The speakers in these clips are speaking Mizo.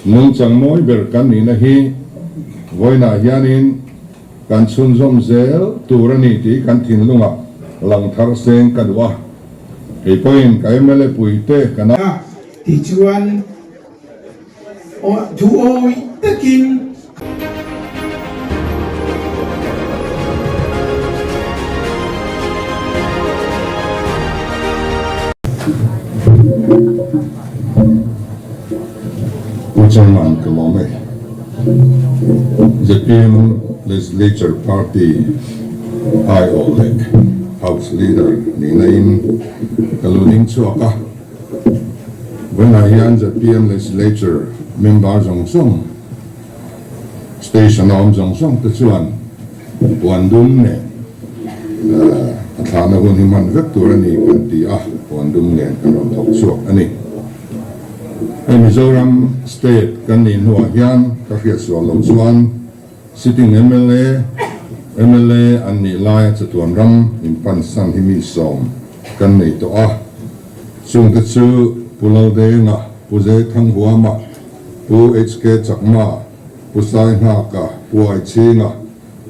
Nungchang mawi ber kan nihna hi vawiinah hianin kan chhunzawm zel tur a ni tih kan thinlungah lang thar seng ka duh a. Kei pawhin ka mla puite ka na. Tichuan, Duhawih takin. Pu Chairman ka lawm e. Zpm Legislature Party aiawh leh House Leader nihna in ka lu ding chhuak a. Vawiinah hian zpm Legislature member zawng zawng, station a awm zawng zawng te chuan puan dum nen a thlahna hun hi hman vek tur a ni kan ti a, puan dum nen kan rawn thawk chhuak a ni. Hei Mizoram state kan nih hnuah hian ka hriatsual loh chuan Sitting mla, mla an nih laia chatuan ram inpansan hi mi sawm kan nei tawh a, chungte chu Pu Laldenga, Pu Zeithanghuama, Pu HK Chakma, Pu Sainghaka, Pu Aichhinga,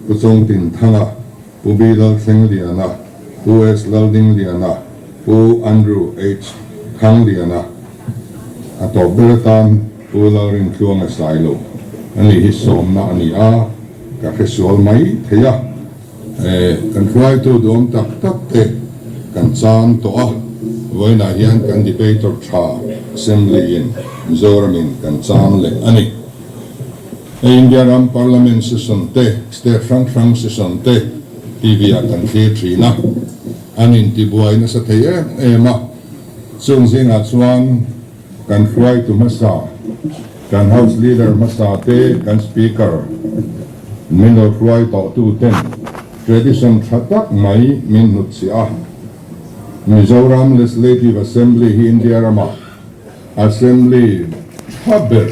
Pu Chawngtinthanga, Pu B Lalthlengliana, Pu S Laldingliana, Pu Andrew H Thangliana, a tawp ber atan Pu Lalrintluanga Sailo a nih hi sawmna a ni a, ka hre sual mai thei a. Kan hruaitu duam tak tak te kan chan tawh a, vawiinah hian kan debater tha Assembly in Mizoram in kan chan leh a ni. Hei India ram Parliament session te, state hrang hrang session te TV ah kan thlir thin a, an intibuai nasa thei em em a, chung zingah chuan kan hruaitu hmasa, kan House Leader hmasa te, kan Speaker min lo hruai tawhtu ten tradition tha tak mai min hnutchhiah a. Mizoram Legislative Assembly hi India ramah Assembly tha ber,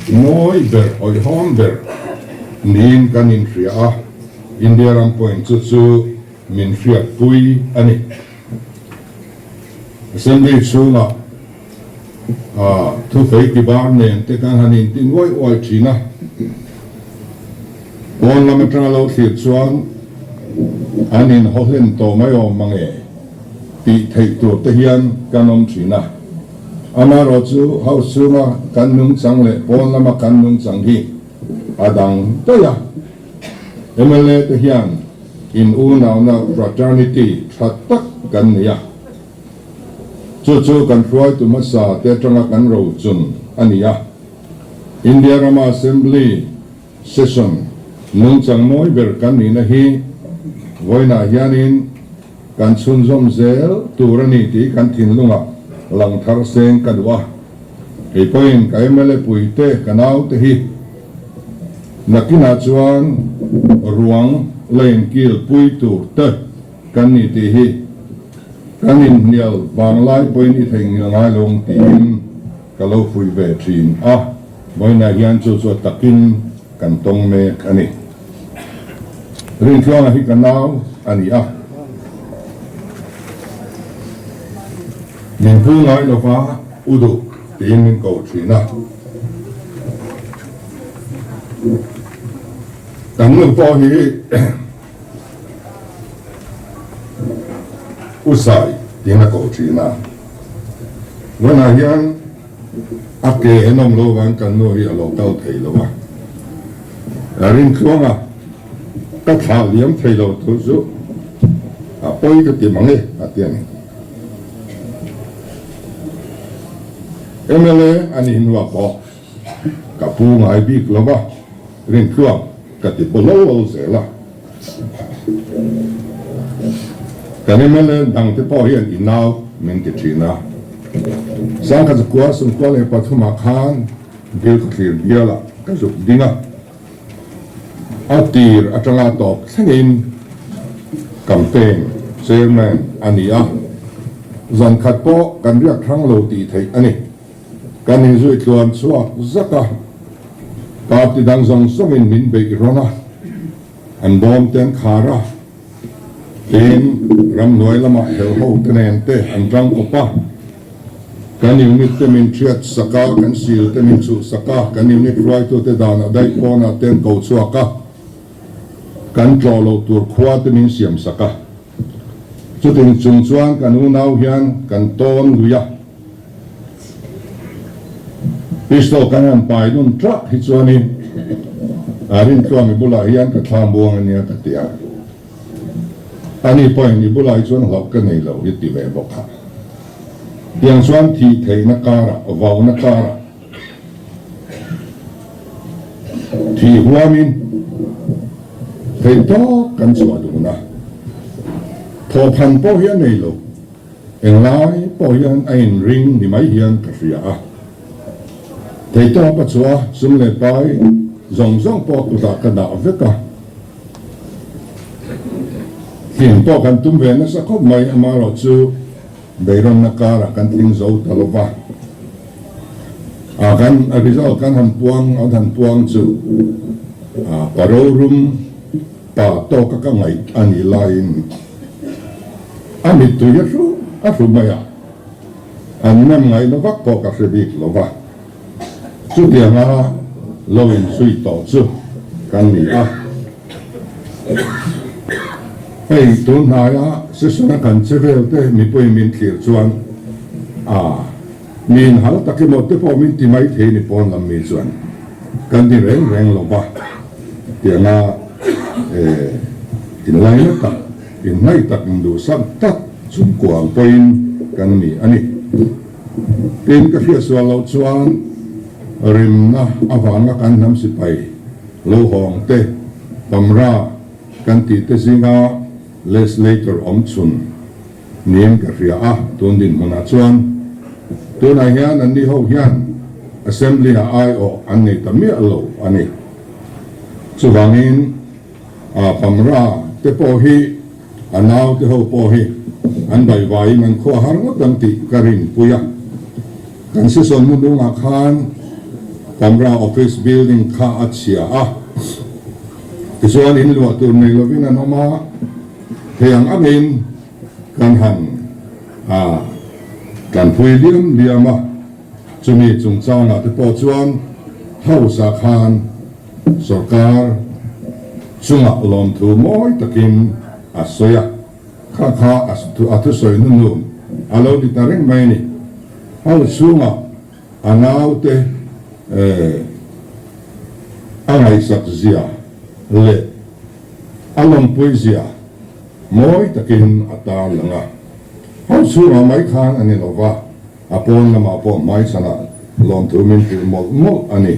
mawi ber, awihawm ber niin kan inhria a, India ram pawhin chu chu min hriatpui a ni. Assembly chhungah thufei tibar nen te kan han inti nuai uai thin a, pawn lam atanga lo thlir chuan an inhaw hlen tawh mai awm mang e. Tih theih tur te hian kan awm thin a, amaherawh chu house chhunga kan nungchang leh pawn lama kan nungchang hi a dang daih a. Mla te hian in unauna fraternity tha tak kan nei a, chu chu kan hruaitu hmasa te atanga kan rochun a ni a. India rama Assembly session nungchang mawi ber kan nihna hi vawiinah hianin Kan chhunzawm zel tur a ni tih kan thinlungah lang thar seng ka duh a. Kei pawhin ka mla puite, ka naute hi nakinah chuan ruang la inkil pui tur te kan ni tih hi kan inhnial vanglai pawhin i theihnghilh ngai lo ang tiin ka lo fuih ve thin a. Vawiinah hian chu chu a takin kan tawng mek a ni. Rintluanga hi ka nau a ni a, min pu ngai lova u duh tiin min ko thin a. Kan nu pawh hi U Sai tiin a ko thin a. Vawiinah hian A ke en awm lo vang kan nu hi a lo kal thei lo a, Rintluanga ka thlah liam thei lo tur chu a pawi ka ti mang e a ti a ni. Mla a nih hnuah pawh ka pu ngai bik lo va, Rintluang ka ti paw lo lo zel a. Kan mla dangte pawh hian i nau min ti thin a. Sangkhat zakua sawmkua leh pathumah khan dil ka thlir bialah ka zuk ding a. A tir atanga tawp thlengin campaign chairman a ni a. Zankhat pawh kan riak hrang lo tih theih a ni. Kan inzui tluan chhuak zak a, party dang zawng zawngin min beih rawn a, an bawm te an khar a, tin ramhnuai lamah helho te nen te an tang kawp a. Kan unit te min thiat sak a, kan sil te min chuh sak a, kan unit hruaitute danah daih pawnah te an ko chhuak a, kan tlawh loh tur khua te min siam sak a. Chutin chung chuan kan unau hian kan tawn lui a. Pistol kan han pai nun trak hi chuanin a Rintluangi bulah hian ka thlam buang a nia ka ti a. Ani pawhin i bulah hi chuan hlauh ka nei lo hi ti ve bawk a. Tiang chuan thih theihna karah, vauna karah thih huamin theih tawk kan chhuah dun a. Thawhphan pawh hi a nei lo. Englai pawh hian a inring ni mai hian ka hria a. Theihtawp a chhuah a, sum leh pai zawng zawng pawh kutah ka dah vek a. Hlim pawh kan tum ve nasa khawp mai, amaherawh chu beidawnna karah kan tling zo ta lo va. A kan result kan han puang an han puang chu pa rorum pa tawka ka ngaih a nih laiin a mittui a hru a hru mai a, an nem ngaihna vak pawh ka hre bik lo va. Chutianga lo inzui tawh chu kan ni a. Hei tun hnaia session a kan che vel te mipui min thlir chuan a mi inhal tak emaw te pawh min ti mai thei ni pawn lam mi chuan kan ti reng reng lo va. Tianga inlaina tak, inhnaih tak, induhsak tak chhungkuang pawhin kan ni a ni. Tin, ka hriatsual loh chuan rimna avanga kan hnam sipai lo hawng te, Pamra kan tih te zinga legislator awm chhun niin ka hria a, tun dinhmunah chuan tunah hian anni ho hian Assembly-ah aiawh an nei ta miah lo a ni. Chuvangin Pamra te pawh hi A naute ho pawh hi an baihvaiin an khuah har ngawt ang tih ka rinpui a. Kan session hmunungah khan Pamra Office Building kha a chhia a, tichuan in luah tur nei lovin an awm a, thei ang angin kan han tlanpui liam liam a, chumi chungchangah te pawh chuan House ah khan Sorkar chungah lawmthu mawi takin a sawi a, kha kha a thusawi hnunun a lo ni ta reng mai a ni. House chhungah a naute a ngaihsak zia leh a lawmpui zia mawi takin a tarlang a. House chhungah mai khan a ni lo va. A pawn lamah pawh hmaichhanah lawmthu min hrilh mawlh mawlh a ni.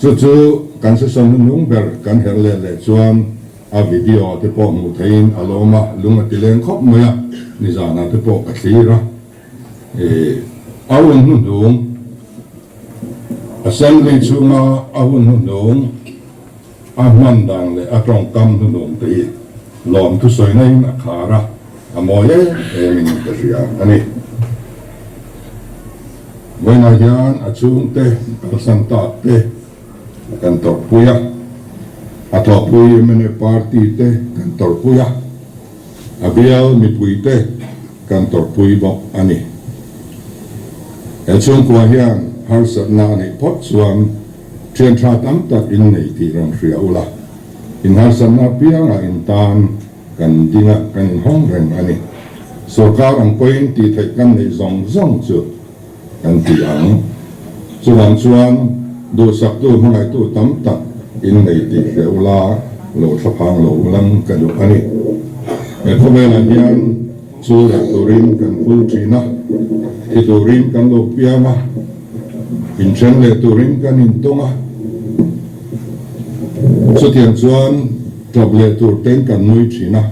Chu chu kan session hnuhnung ber kan herh leh leh chuan a video te pawh hmuh theihin a lawm a, lung a ti leng khawp mai a, nizanah te pawh ka thlir a. Ih, a hun hnuhnung, Assembly chhunga a hun hnuhnung, A hman dan leh a tawngkam hnuhnung te hi lawmthu sawina in a khar a, a mawi em em in ka hria a ni. Vawiinah hian a chhungte kalsan tak te kan tawrhpui a, a tlawhpui mna party te kan tawrhpui a, a bial mipui te kan tawrhpui bawk a ni. He chhungkua hian harsatna a neih phawt chuan Thian tha tam tak in nei tih rawn hria ula, in harsatna apiangah in tan kan ding a, kan inhawng reng a ni. Sorkar ang pawhin tih theih kan neih zawng zawng chu kan ti ang. Chuvang chuan duhsaktu hmangaihtu tam tak in nei tih hria ula, lo thlaphang lo ulang ka duh a ni. He khawvelah hian chu leh turin kan phul thin a, thi turin kan lo piang a, Inthen leh turin kan intawng a, chutiang chuan tawp leh tur ten kan nui thin a,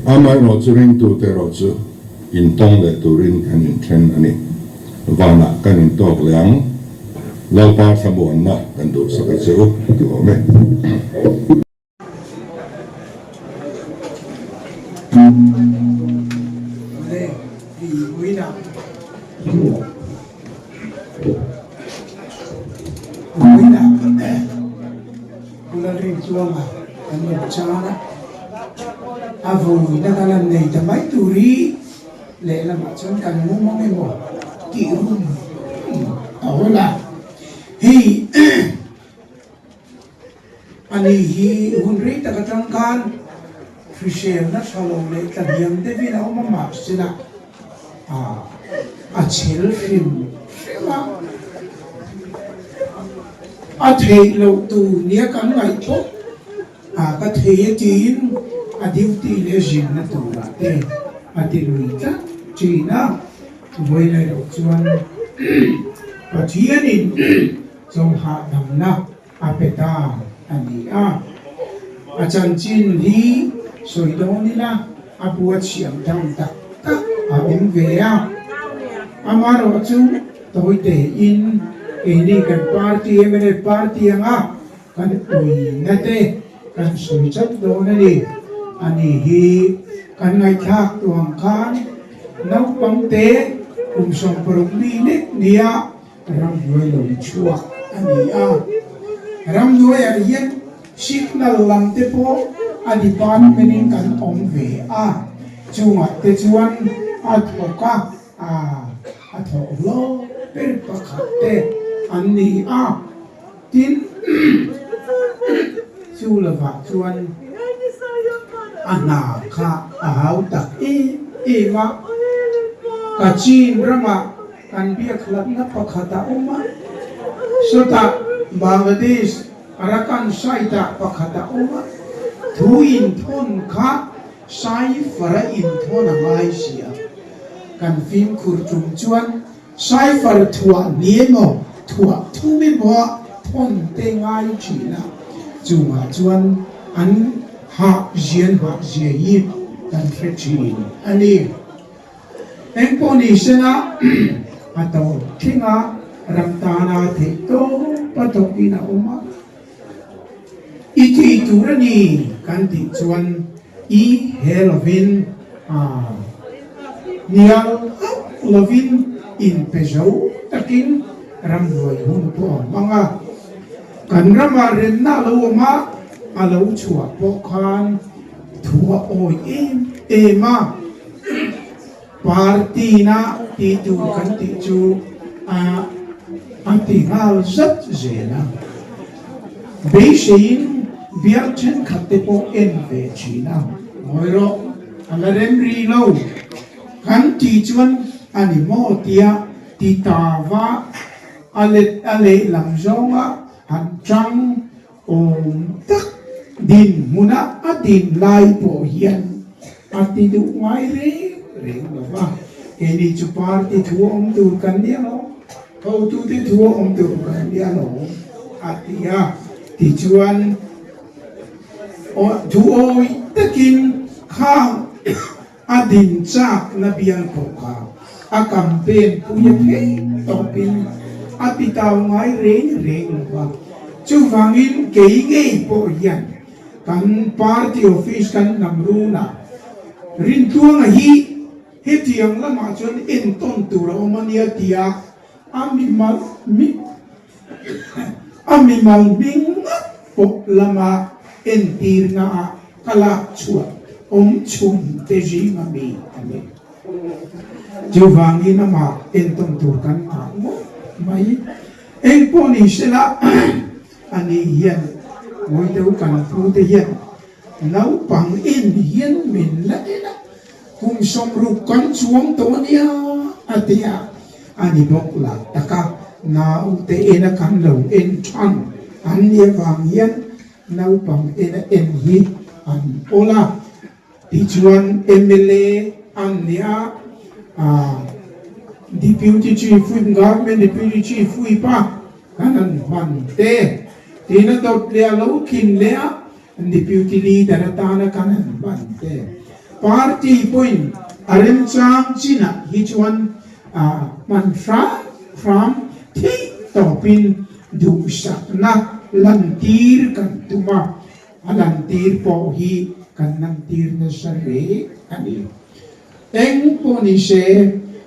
amaherawh chu ringtute erawh chu intawng leh turin kan inthen a ni. Vanah kan intawk leh ang, Lalpa thlamuanna kan duhsak a che u, ti awm e. A vui na kan han nei ta mai tur hi lehlamah chuan kan mum ang emaw? Tih rum rum a awl a, hei a ni hi hun rei tak atang khan hriselna tha lo leh tlahniam deuhin a awm a mahsela a chhel hrim hrim a, a theih loh tur nia kan ngaih pawh A ka thei e tiin a duty leh zinna turah te a ti lui tlat thin a, vawiin erawh chuan Pathianin chawlhahdamna a pe ta a ni a. A chanchin hi sawi dawn ila a bua chhiam tham tak tak a awm ve a, amaherawh chu tawitein keini kan party mnf party anga Kan uina te kan sawi chauh dawn a ni. Ani hi kan ngaihthlak tawh ang khan naupang te kum 60 mi lek nia ramhnuai lo chhuak a ni a. Ramhnuaiah hian signal lam te pawh a department in kan awm ve a, chungah te chuan a thawk a, a thawh hlawk ber pakhat te an ni a. Tin, chu lovah chuan a hna kha a hau tak em em a. Kachin ramah kan biakhlatna pakhat a awm a, sawtah Bangladesh Arakan side-ah pakhat a awm a, thu inthawn kha cipher a inthawn a ngai si a. Kan fimkhur tum chuan Cipher thuah ni emaw, thuah thum emaw a thawn te ngai thin a, chungah chuan an hah zian hah zia hi kan hre thin a ni. Engpawh ni sela a tawp thleng a, ram tana theih tawp a thawkin a awm a, i ti tur a ni kan tih chuan i he lovin a hnial hauh lovin inpe zo takin ramhnuai hun pawh a hmang a. Kan ramah remna a lo awm a, a lo chhuah pawh khan thu a awi em em a. Party na tih tur kan tih chu a a ti nghal zat zel a. Beiseiin bial thenkhat te pawh en ve thin a, ngawi rawh, a la rem rih lo kan tih chuan a ni maw tia ti ta va a let a lehlam zawnga han tang Awm tak dinhmuna a din lai pawh hian a ti duh ngai reng reng lo va, keini chu party thu a awm tur kan nia lo, hotute thu a awm tur kan nia lo a ti a. Tichuan thu awih takin khang A din chakna bial pawh kha a campaign pui a phei tawpin a ti tau ngai reng reng lo va. Chuvangin kei ngei pawh hian kan party office kan hnam runah Rintluanga hi hetiang lamah chuan entawn tur a awm a nia tia a mimal A mimal hming ngawt pawh lama entirna ah ka lak chhuah awm chhun te zinga mi a ni. Chuvangin amah entawn tur kan nghah ngawt mai. Engpawh ni sela ani hian ngawi deuh kan pu te hian naupang en hian min la en a, kum 60 kan chuang tawh a nia a ti a. A ni bawk lah tak a, naute ena kan lo en than an ni avang hian naupang ena en hi an awl a. Tichuan mla an ni a, Deputy Chief Whip, Government Deputy Chief Whip a kan han hman te, tiin a dawt leh a lo thlin leh a, Deputy Leader atana kan han hman te, Party pawhin a remchang chinah hi chuan hman hram hram theih tawpin duhsakna lantir kan tum a, a lantir pawh hi kan lantir nasa hle a ni. Eng pawh ni se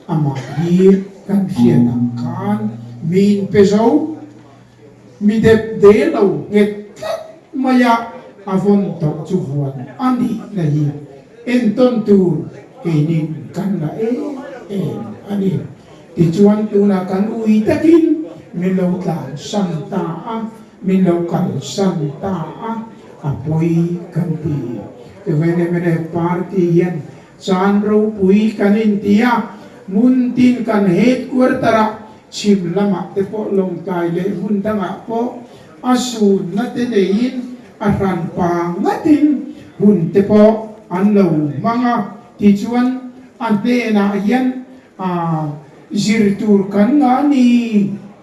amah hi kan hriat ang khan min pe zo. Mi dep de lo nghet tlat mai a, a vawn tawh chu vuan a nih na hi entawn tur keinin kan la em em a ni. Tichuan tunah kan ui takin min lo tlansan ta a, min lo kalsan ta a, a pawi kan ti. Chuvein mnf party hian chan ropui kan inti a, hmun tin kan headquarter ah chhim lamah te pawh Lawngtlai leh hmun dangah pawh a sunna te neiin a hran pa ngatin hun te pawh an lo hmang a, tichuan a hnenah hian a zir tur kan ngah ni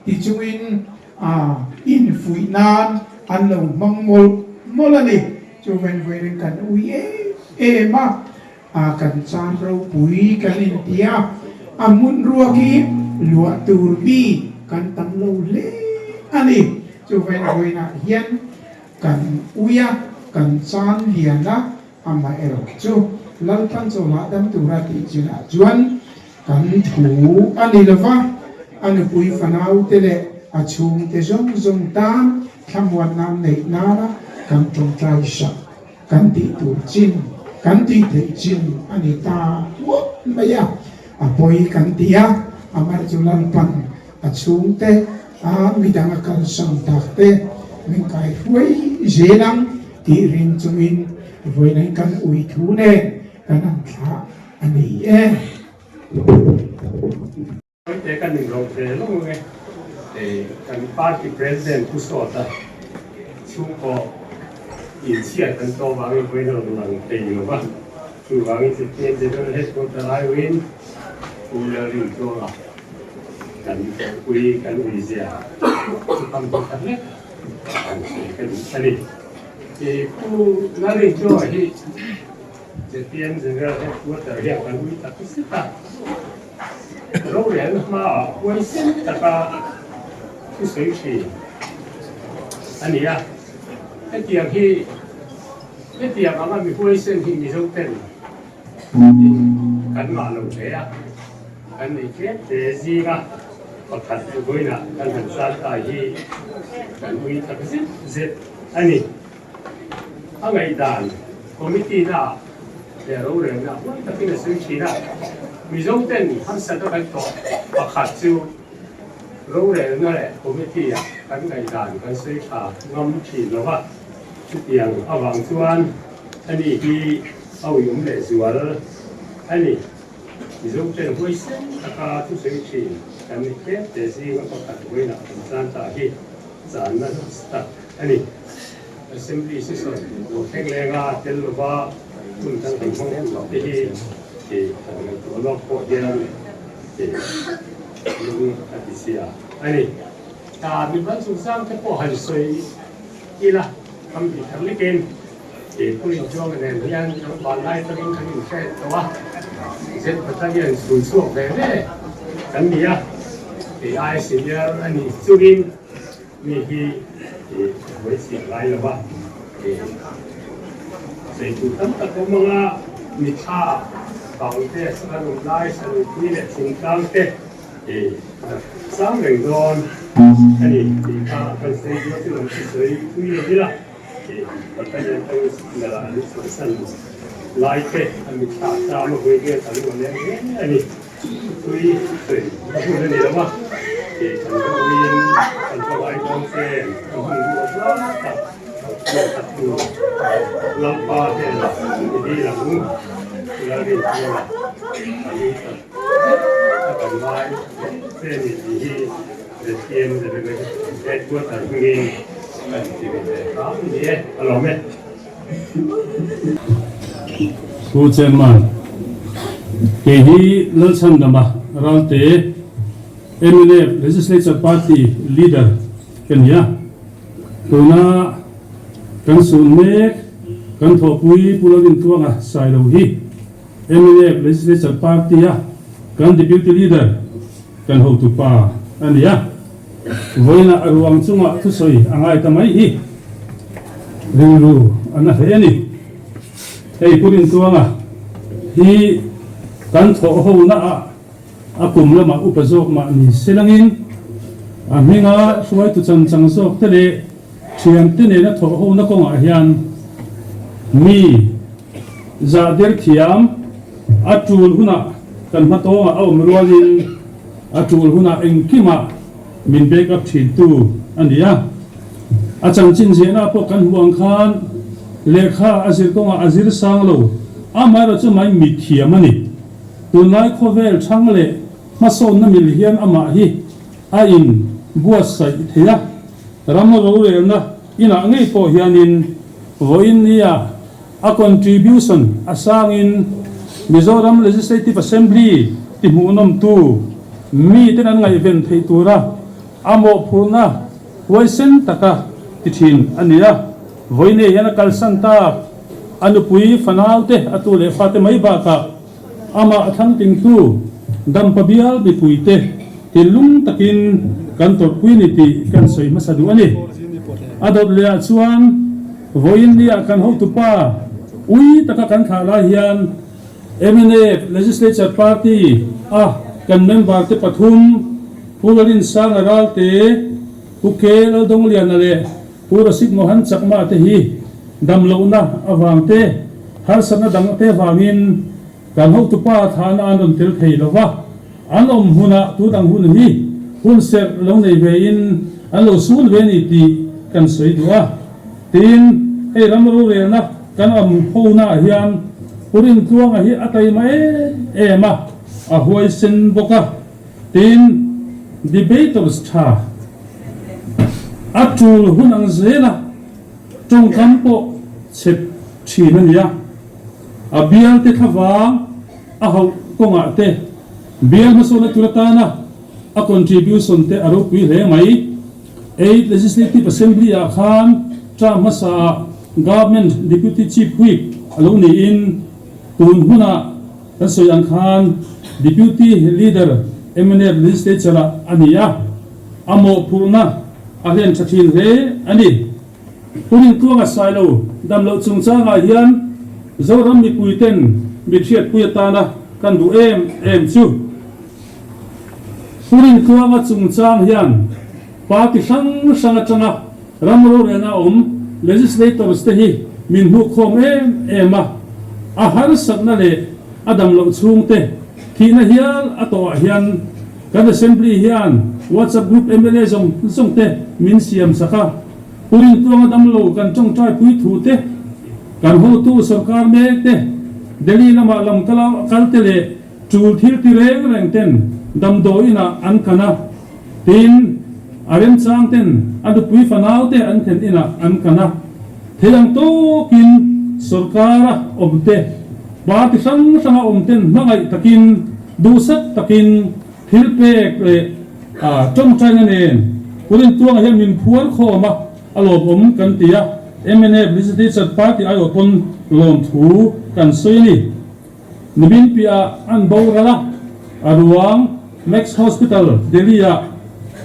ti chungin a infuih nan an lo hmang mawlh mawlh a ni. Chuvain vawiin kan ui em em a, a kan chan ropui kan inti a, a hmun ruak hi luah tur mi kan tam lo hle a ni. Chuvain vawiinah hian kan ui a, kan chan lian a, Amaherawh chu Lalpan chawlhah dam tura tih chinah chuan kan thu a ni lo va, a nupui fanaute leh a chhungte zawng zawng tan thlamuanna neih nana kan tawngtai sak kan tih tur chin, kan tih theih chin a ni ta ngawt mai a. A pawi kan ti a, amaherawh chu Lalpan a chhungte a midang a kalsan tak te min kaihruai zel ang tih ring chungin vawiin kan ui thu nen kan an thlah a ni e. Te kan inro ve lo nge kan party president Pu Sawta chhungkaw inchhiat kan tawh vangin vawiin a rawn lang thei lo va, chuvangin zpm General Headquarter aiawhin Pu Lalrinchuanga Kan pui kan ui zia chu kam hi khat lek an sawi ka duh a ni. I Pu Lalrinchuanga hi zpm General Headquarter hian kan ui tak zet a, rorelna hmaah huaisen taka thusawi thin a ni a. Hetiang hi hetiang anga mi huaisen hi Mizo ten kan ngah lo hle a. Kan nei tlem te zinga pakhat vawiinah kan han zat ta hi kan ui tak zet zet a ni. A ngaihdan committee na leh rorelna huai takin a sawi thin a, Mizo ten harsatna kan tawh pakhat chu rorelna leh committee ah kan ngaihdan kan sawi tha ngam thin lo va, chutiang avang chuan ani hi a uiawm lehzual a ni. Mizoten huaisen taka thusawi thin kan ni tlem te zinga pakhat vawiinah kan chan ta hi channa tak a ni. Assembly session lo thleng lenga tel lova hun kan han hmang tawh te hi kan ngaihtuah lawk pawh hian lung a ti sia a ni. Mimal chungchang te pawh han sawi ila kam tih thar lekin. Keipui Joe nen hian tlangval lai atangin kan inhre tawh a, Z Battalion chhun chhuak ve ve kan ni a, kei ai senior a nih chungin mi hi buai chhiah ngai lo va, cheitu tam tak awm anga mitthla bang te, sangha lung lai, salungpui leh thingtlang te sang reng dawn a ni tih kha kan sawi duh a, chu lam chu sawi pui lo ila. Pu Chairman, kei hi Lalchhandama Ralte, mnf Legislature Party Leader ka ni a. Tuna kan sun mek kan thawhpui Pu Lalrintuanga Sailo hi mnf Legislature Party-a kan Deputy Leader Kan hotu pa a ni a, vawiinah a ruang chungah thusawi a ngai ta mai hi rilru a na hle a ni. Hei Pu Rintuanga hi kan thawh hona ah a kum lamah upa zawk mah ni se langin a hminga hruaitu chanchang zawk te leh thiante nena thawh hona kawngah hian mi Zahdir thiam a tul hunah kan hmatawngah a awm rualin A tul hunah engkimah min back up thintu a ni a. A chanchin ziahna pawh kan hmuh ang khan lehkha a zir kawngah a zir sang lo, amaherawh chu mai mithiam a ni. Tunlai khawvel thang leh hmasawnna mil hian amah hi a in buatsaih thei a, ram rorelna inah ngei pawh hianin vawiin nia a contribution a sangin Mizoram Legislative Assembly ti hmuhnawmtu miten an ngaihven theih tura a mawhphurhna huaisen taka ti thin a ni a. Vawiin hian a kalsan tak a nupui fanaute a tu leh fate mai bakah Amah a thlangtingtu Dampa bial mipuite thinlung takin kan tawrhpui ni tih kan sawi hmasa duh a ni. A dawt lehah chuan vawiin nia kan hotupa ui taka kan thlah lai hian mnf Legislature Party a kan member te pathum Pu Lalinsanga Ralte, Pu K Laldongliana leh Pu Rasik Mohan Chakma te hi damlohna avang te, harsatna dang te vangin kan hotupa thahna an rawn tel thei lo va, an awm hunah tun ang hun hi hun serh lo nei vein an lo sun ve ni tih kan sawi duh a. Tin, hei ram rorelna kan awm honaah hian Pu Rintluanga hi a taima em em a, a huaisen bawk a. Tin, debaters tha a tul hun ang zela tawngkam pawh chep thin a ni a. A bialte thlavang a hauh kawngah te bial hmasawnna tur atana a contribution te a ropui hle mai. Eight Legislative Assembly ah khan term hmasa ah Government Deputy Chief Whip a lo niin tun hunah Kan sawi ang khan Deputy Leader mnf Legislature ah a ni a, a mawhphurhna a hlen tha thin hle a ni. Pu Rintluanga Sailo damloh chungchangah hian Zoram mipuiten mi hriatpui atana kan duh em em chu Pu Rintluanga chungchang hian party hrang hrang atanga ram rorelna awm legislators te hi min hmuhkhawm em em a, a harsatna leh a dam loh chhung te thihna hial a tawh ah hian kan assembly hian whatsapp group mla zawng zawng te min siam sak a, Pu Rintuanga damlo kan tawngtai pui thu te, kan hotu sorkar mek te, Delhi lamah lam kal te leh Chul thil ti reng reng ten damdawiin ah an kan a, tin, a remchang ten a nupui fanau te an thlen inah an kan a. Thei ang tawkin sorkara awm te, party hrang hranga awm ten hmangaih takin, duhsak takin thil pek leh tawngtaina nen Purintuanga hian min phuar khawm a, a lawmawm kan ti a, mnf Legislature Party aiawh pawn lawmthu kan sawi a ni. Nimin piah an boral a, a ruang Max Hospital, Delhi-ah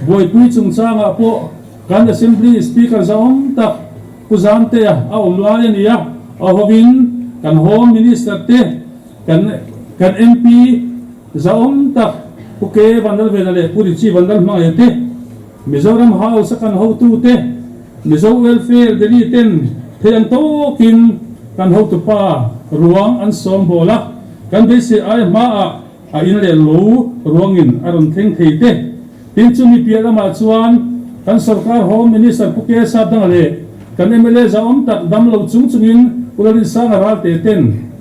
buaipui chungchangah pawh kan Assembly Speaker zahawm tak Pu Zamtea a awm lai a ni a, a hovin kan Home Minister te, kan kan MP zahawm tak Pu K Vanlalvena leh Pu Richie Vanlalhmangaia te, Mizoram House a kan hotute, Mizo Welfare Delhi ten thei ang tawkin kan hotupa ruang an sawm bawl a, kan beisei ai hmaah a in leh lo ruangin a rawn thleng thei te. Tin chumi piah lamah chuan kan sorkar Home Minister Pu K Sapdanga leh kan mla zahawm tak dam lo chung chungin Pu Lalinsanga Ralte ten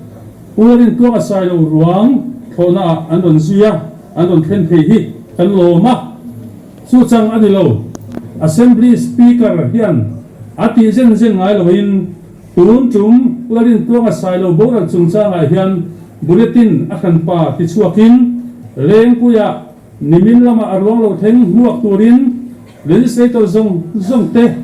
Pu Lalintluanga Sailo ruang thlawhnaah an rawn zui a, an rawn thlen thei hi kan lawm a. Chu chang a ni lo. Assembly Speaker hian a tih zen zen ngai loin tun tum Lalintluanga Sailo boral chungchangah hian bulletin a hranpa tichhuakin Lengpuia nimin lamah a ruang lo thleng hmuak turin Legislator zawng zawng te,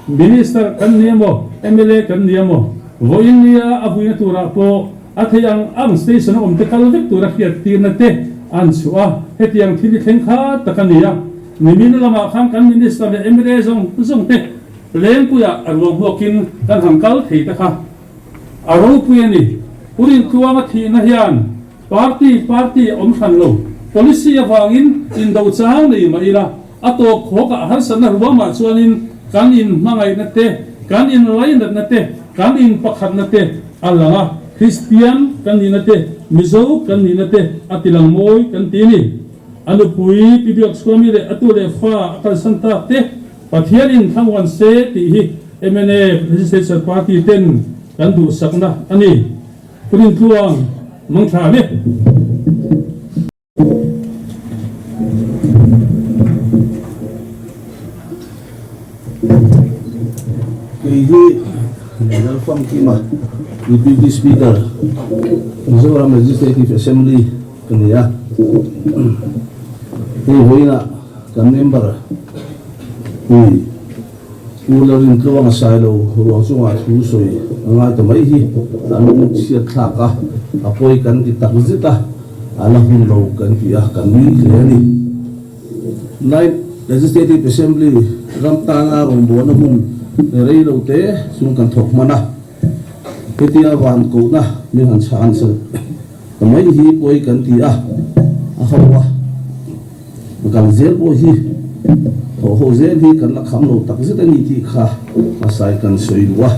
Minister kan ni emaw, mla kan ni emaw, vawiin nia a vuina turah pawh A thei ang ang station a awm te kal vek tura hriat tirna te an chhuah a, hetiang thil hi thleng kha tak a ni a. Nimin lamah khan kan Minister leh mla zawng zawng te Lengpuiah a ruang hmuakin kan han kal thei ta kha a ropui a ni. Pu Rintluanga thihna hian party party a awm hran lo, policy avangin indo chang nei mah ila a tawp khawkah harsatna ruamah chuanin kan inhmangaihna te, kan inlainatna te, kan inpakhatna te a lang a, Kristian kan nihna te, Mizo kan nihna te a tilang mawi kan ti a ni. A nupui Pi Biakchhuami leh a tu leh fa a kalsan tak te Pathianin thlamuan se tih hi mnf Legislature Party ten kan duhsakna a ni. Pu Rintluang Mangthla le. Kei hi Lalfamkima, Deputy Speaker, Mizoram Legislative Assembly ka ni a. Hei vawiinah kan member pui Pu Lalrintluanga Sailo ruang chungah thu sawi a ngai ta mai hi a lung chhiat thlak a, a pawi kan ti tak zet a, a la hun lo kan ti a, kan nui hle a ni. Ninth Legislative Assembly ram tana rawngbawlna hun rei lo te chung kan thawk hman a, hetia van kohna min han chhan ta mai hi pawi kan ti a, a ho a. Kal zel pawh hi thawh ho zel hi kan la kham lo tak zet a ni tih kha hmasai kan sawi duh a.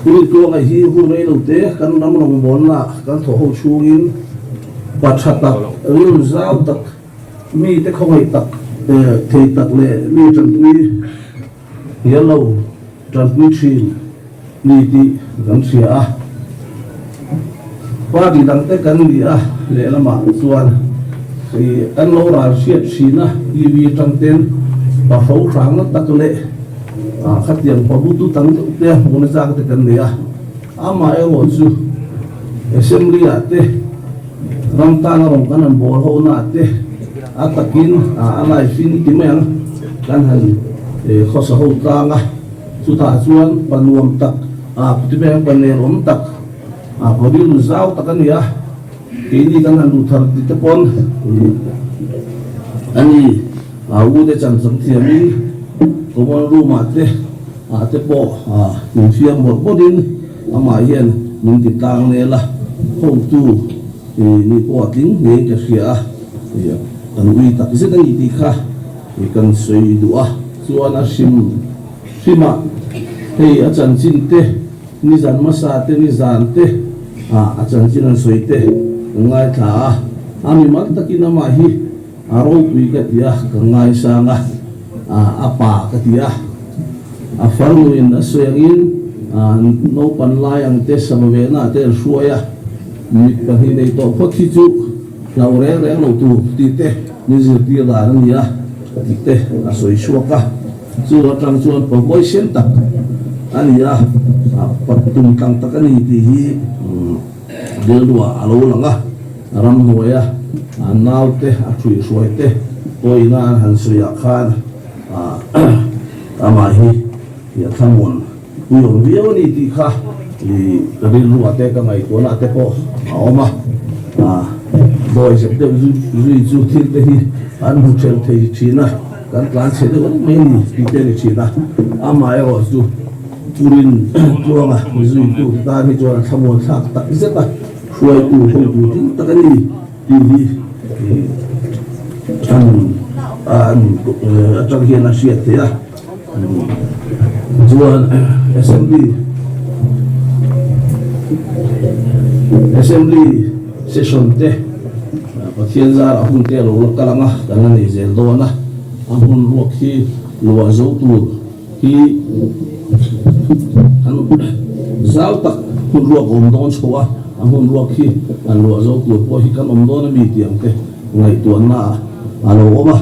Rintuanga hi hun rei lo te kan ram rawngbawlna kan thawh ho chhungin pa tha tak, rilru zau tak, mite khawngaih tak thei tak leh mi tanpui hnial lo tanpui thin ni tih kan hria a. Party dangte kan ni a, lehlamah chuan ih kan lo ral hriat thin a, TV atang ten pa hro hrang na tak leh ah khatiang pa butu tam deuh te hmuhna chang te kan nei a. Amaherawh chu Assembly ah te ram tana rawn kan han bawl ho na te a takin a live in ti mai ang kan han khawsa ho tlang a, chutah chuan pa nuam tak ti mai ang pa nelawm tak pa rilru zau tak a ni a, keini kan han duh thar ti te pawn a ni a u te chan chang thiamin common room ah te ah te pawh min fiam mawlh mawlhin amah hian min ti tlang nel a, hotu ni pawh a tling ngei ka hria a, kan ui tak zet a ni tih kha kan sawi duh a, chuan a hrim hrimah hei a chanchin te nizan hmasa te nizan te a chanchin an sawi te ka ngaithla a, a mimal takin amah hi A ropui ka ti a, ka ngaisang a, a pa ka ti a. A farnuin a sawi angin naupan lai ang te sava vehna ah te an hruai a, mit pahnih nei tawh phawt hi chu hlau reng reng lo tur tih te min zirtir dan a ni a tih te a sawi chhuak a. Chu atang chuan pa huaisen tak a ni a, pa tum tlang tak a ni tih hi rilruah a lo lang a. Ramhnuaia a naute a ṭhuihhruai te pawhina an han sawiah khan amah hi a thlamuan pui awm viau a ni tih kha ka rilruah te ka ngaihtuahna te pawh a awm a. Dawi zep deuh zui chu thil te hi an hmu ṭhelh thei ṭhin a, kan tlan chhe deuh reng mai a ni tih te a ni ṭhin a. Amaherawh chu Purin tluanga zuitu tan hi chuan a thlamuan thlak tak zet a. Hruaitu hotu ding tak a ni tih hi an atang hian a hriat theih a. Chuan Assembly Assembly session te Pathian zarah hun te a lo la kal ang a, kan la nei zel dawn a. A hmun ruak hi luah zo tur hi an zau tak hun ruak awm dawn chho a, a hmun ruak hi an luah zo tur pawh hi kan awm dawn a mi tih ang te ngaihtuahna ah a lo awm a,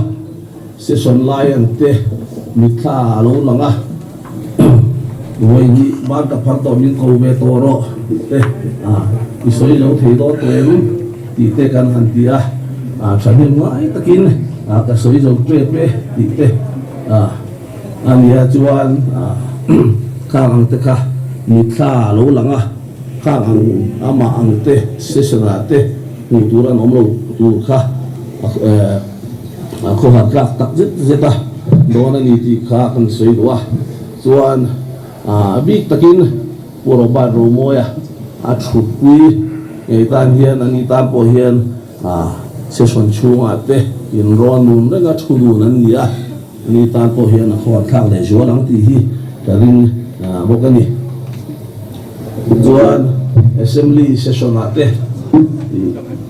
session lai ang te mitthla ah a lo lang a, vawi hnih ban ka phar tawh min ko ve tawh rawh tih te i sawi zo thei dawn tawh em tih te kan han ti a, thahnem ngai takin ka sawi zo tep e tih te. A nia chuan khang ang te kha mitthla a lo lang a, khang ang amah ang te session ah te hmuh tur an awm lo tur kha a khawhar tlak tak zet zet a dawn a ni tih kha kan sawi duh a. Chuan a bik takin Pu Robert Romawia a thutpui ngei tan hian ani tan pawh hian session chhungah te inrawn nun reng a thu dun an ni a. Ani tan pawh hian a khawngaih thlak leh zual ang tih hi ka ring bawk a ni. Chuan Assembly session ah te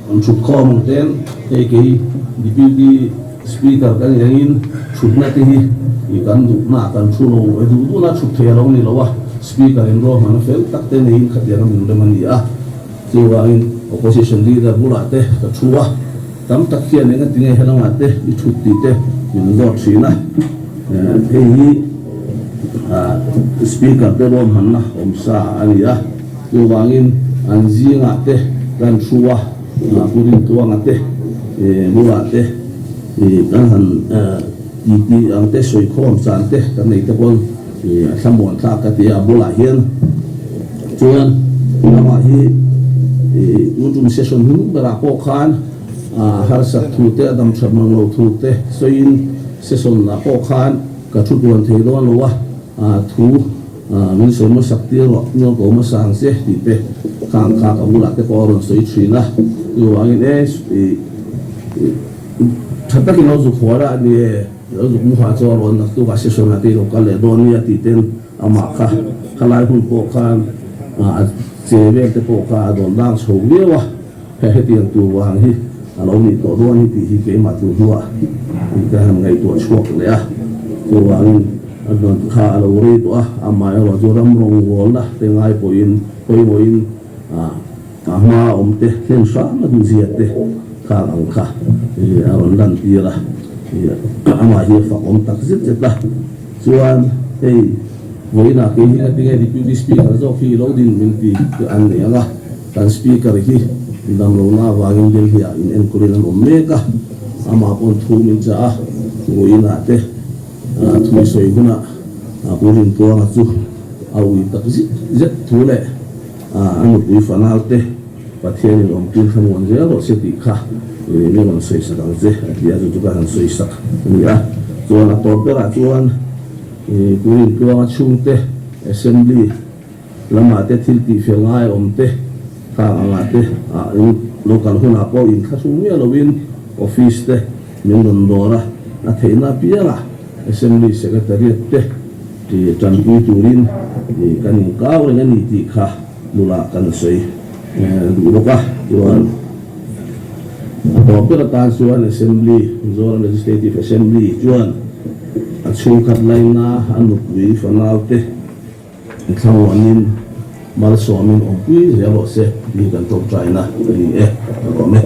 An thut khawm ang ten hei kei Deputy Speaker ka nih angin thutna te hi ih kan duhna ah kan thu lo e duh duhna thut thei a lo ni lo a, Speaker in ruahmanna fel tak te neiin khatiang a min rem a ni a, chuvangin Opposition Leader bulah te ka thu a, tam tak hian engatinge helamah te i thut tih te min zawt thin a, hei hi Speaker te ruahmanna awmsa a ni a. Chuvangin an zingah te kan thu a, Pu Rintuanga te bulah te kan han titi ang te, sawikhawm chan te kan nei te pawn a thlamuan thlak ka ti a, a bulah hian chuan amah hi tun tum session hnung berah pawh khan harsat thu te, a dam that mang lo thu te sawiin session ah pawh khan ka thu tuan thei dawn lo a. Thu min sawi hmasak tir rawh, nge ko hmasa ang che tih te kha ang kha ka bulah te pawh a rawn sawi thin a, chuvangin e tha takin lo zuk haw la ni e, lo zuk mu ha chu a rawn naktuk ah session ah te i lo kal leh dawn nia tih ten amah kha khalai hun pawh khan a che vel te pawh kha a dawn dang chho viau a. He hetiang tur vang hi a lo nih tawh dawn hi tih hi keimah tur hnuah ka han ngaihtuah chhuak leh a, chuvangin a hnawn kha a lo rei tawh a, amaherawh chu ram rawngbawlna te ngai pawhin pawimawhin a hma awm te hlen hram a duhzia te khang ang kha a rawn lan tir a, amah hi a fak awm tak zet zet a, chuan hei vawiinah kei hi ngatinge Deputy Speaker zawk hi i lo din min ti an nei ang a. Kan Speaker hi damlohna avangin Delhi ah in enkawlin an awm mek a, amah pawn thu min chah a, vawiinah te thu i sawi hunah Pu Rintuanga chu a ui tak zet zet thu leh a nupui fanau te Pathianin awmtir thlamuan zel rawh se tih kha mi rawn sawi sak ang che a ti a, chu chu ka han sawi sak a ni a. Chuan a tawp berah chuan Pu Rintuanga chhungte Assembly Lamah te thil tih fel ngai awm te, khang angah te ah in lo kal hunah pawh in thlahrung miah loin office te min rawn dawr a, a theihna apiangah Assembly Secretariat te ti tanpui turin kan inkau reng a ni tih kha bulah kan sawi duh bawk a. Chuan a tawp ber atan chuan Assembly, Mizoram Legislative Assembly chuan a chhungkhat laina a nupui fanau te, Thlamuanin malsawmin awmpui zel rawh se tih hi kan tawngtaina a ni e, ka lawm e.